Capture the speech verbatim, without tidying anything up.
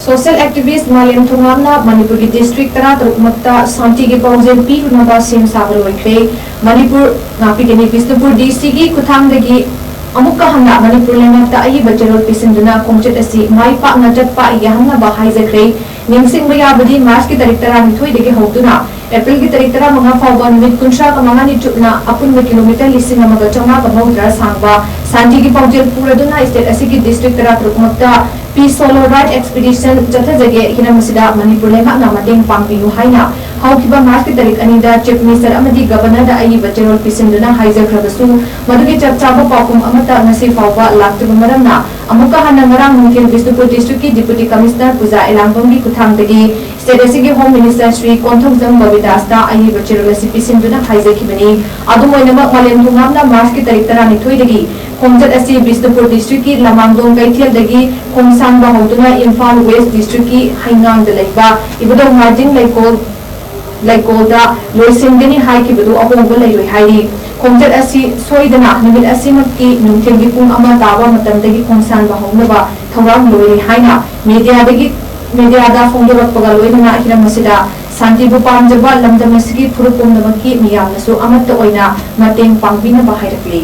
Social activist ꯃꯥꯂꯦꯝ ꯊꯣꯉꯥꯝꯅ ꯃꯅꯤꯄꯨꯔꯒꯤ district ꯇꯔꯥꯇꯔꯨꯛꯃꯛꯇ ꯁꯥꯟꯇꯤꯒꯤ ꯄꯥꯎꯖꯦꯜ ꯄꯤꯔꯨꯅꯕ ꯁꯦꯝ ꯁꯥꯕ ꯂꯣꯏꯈ꯭ꯔꯦ꯫ ꯃꯅꯤꯄꯨꯔ, ꯉꯥꯛꯄꯤꯒꯅꯤ, ꯕꯤꯁꯅꯨꯄꯨꯔ D Cꯒꯤ ꯈꯨꯠꯊꯥꯡꯗꯒꯤ ꯑꯃꯨꯛꯀ ꯍꯟꯅ ꯃꯅꯤꯄꯨꯔ ꯂꯩꯉꯥꯛꯇ ꯑꯏꯕ ꯆꯦꯔꯣꯜ ꯄꯤꯁꯤꯟꯗꯨꯅ ꯈꯣꯡꯆꯠ ꯑꯁꯤ ꯃꯥꯏ ꯄꯥꯛꯅ ꯆꯠꯄ ꯌꯥꯍꯟꯅꯕ ꯍꯥꯏꯖꯈ꯭ꯔꯦ꯫ ꯅꯤꯡꯁꯤꯡꯕ ꯌꯥꯕꯗꯤ, Marchꯀꯤ ꯇꯥꯔꯤꯛ ꯇꯔꯥꯅꯤꯊꯣꯏꯗꯒꯤ ꯍꯧꯗꯨꯅ Aprilꯒꯤ ꯇꯥꯔꯤꯛ ꯇꯔꯥꯃꯉꯥ ꯐꯥꯎꯕ ꯅꯨꯃꯤꯠ ꯀꯨꯟꯊ꯭ꯔꯥꯒ ꯃꯉꯥꯅꯤ ꯆꯨꯞꯅ ꯑꯄꯨꯟꯕ kilometre ꯂꯤꯁꯤꯡ ꯑꯃꯒ ꯆꯥꯝꯃꯉꯥꯒ ꯃꯧꯗ꯭ꯔꯥ ꯁꯥꯡꯕ ꯁꯥꯟꯇꯤꯒꯤ ꯄꯥꯎꯖꯦꯜ ꯄꯨꯔꯗꯨꯅ state ꯑꯁꯤꯒꯤ district ꯇꯔꯥꯇꯔꯨꯛꯃꯛꯇ Peace Solo Ride Expedition ꯆꯠꯊꯖꯒꯦ꯫ ꯍꯤꯔꯝ ꯑꯁꯤꯗ ꯃꯅꯤꯄꯨꯔ ꯂꯩꯉꯥꯛꯅ ꯃꯇꯦꯡ ꯄꯥꯡꯕꯤꯌꯨ ꯍꯥꯏꯅ ꯍꯧꯈꯤꯕ Marchꯀꯤ ꯇꯥꯔꯤꯛ ꯑꯅꯤꯗ Chief Minister ꯑꯃꯗꯤ Governorꯗ ꯑꯏꯕ ꯆꯦꯔꯣꯜ ꯄꯤꯁꯤꯟꯗꯨꯅ ꯍꯥꯏꯖꯈ꯭ꯔꯕꯁꯨ, ꯃꯗꯨꯒꯤ ꯆꯞ ꯆꯥꯕ ꯄꯥꯎꯈꯨꯝ ꯑꯃꯠꯇ ꯉꯁꯤ ꯐꯥꯎꯕ ꯂꯥꯛꯇ꯭ꯔꯤꯕ ꯃꯔꯝꯅ, ꯑꯃꯨꯛꯀ ꯍꯟꯅ ꯉꯔꯥꯡ ꯅꯨꯡꯊꯤꯜ ꯕꯤꯁꯅꯨꯄꯨꯔ districtꯀꯤ Deputy Commissioner ꯄꯨꯖꯥ ꯑꯦꯂꯥꯡꯕꯝꯒꯤ ꯈꯨꯠꯊꯥꯡꯗꯒꯤ state ꯑꯁꯤꯒꯤ Home Minister ꯁ꯭ꯔꯤ ꯀꯣꯟꯊꯧꯖꯝ ꯕꯕꯤꯗꯥꯁꯇ ꯑꯏꯕ ꯆꯦꯔꯣꯜ ꯑꯁꯤ ꯄꯤꯁꯤꯟꯗꯨꯅ ꯍꯥꯏꯖꯈꯤꯕꯅꯤ꯫ ꯑꯗꯨꯝ ꯑꯣꯏꯅꯃꯛ, ꯃꯥꯂꯦꯝ ꯊꯣꯉꯥꯝꯅ Marchꯀꯤ ꯇꯥꯔꯤꯛ ꯇꯔꯥꯅꯤꯊꯣꯏꯗꯒꯤ ꯈꯣꯡꯆꯠ ꯑꯁꯤ ꯕꯤꯁꯅꯨꯄꯨꯔ districtꯀꯤ ꯂꯃꯥꯡꯗꯣꯡ ꯀꯩꯊꯦꯜꯗꯒꯤ ꯈꯣꯡꯁꯥꯟꯕ ꯍꯧꯗꯨꯅ ꯏꯝꯐꯥꯜ West districtꯀꯤ ꯍꯩꯉꯥꯡꯗ ꯂꯩꯕ ꯏꯕꯨꯙꯧ ꯃꯥꯔꯖꯤꯡ ꯂꯩꯀꯣꯜ, ꯂꯩꯀꯣꯜꯗ ꯂꯣꯏꯁꯤꯟꯒꯅꯤ ꯍꯥꯏꯈꯤꯕꯗꯨ ꯑꯍꯣꯡꯕ ꯂꯩꯔꯣꯏ ꯍꯥꯏꯔꯤ꯫ ꯈꯣꯡꯆꯠ ꯑꯁꯤ ꯁꯣꯏꯗꯅ ꯅꯨꯃꯤꯠ ꯑꯁꯤꯃꯛꯀꯤ ꯅꯨꯡꯊꯤꯜꯒꯤ ꯄꯨꯡ ꯑꯃ ꯇꯥꯕ ꯃꯇꯝꯗꯒꯤ ꯈꯣꯡꯁꯥꯟꯕ ꯍꯧꯅꯕ ꯊꯧꯔꯥꯡ ꯂꯣꯏꯔꯦ ꯍꯥꯏꯅ mediaꯗꯒꯤ, mediaꯗ ꯐꯣꯡꯗꯣꯔꯛꯄꯒ ꯂꯣꯏꯅꯅ ꯍꯤꯔꯝ ꯑꯁꯤꯗ ꯁꯥꯟꯇꯤꯕꯨ ꯄꯥꯝꯖꯕ ꯂꯝꯗꯝ ꯑꯁꯤꯒꯤ ꯐꯨꯔꯨꯞ ꯄꯨꯝꯅꯃꯛꯀꯤ ꯃꯤꯌꯥꯝꯅꯁꯨ ꯑꯃꯠꯇ ꯑꯣꯏꯅ ꯃꯇꯦꯡ ꯄꯥꯡꯕꯤꯅꯕ ꯍꯥꯏꯔꯛꯂꯤ꯫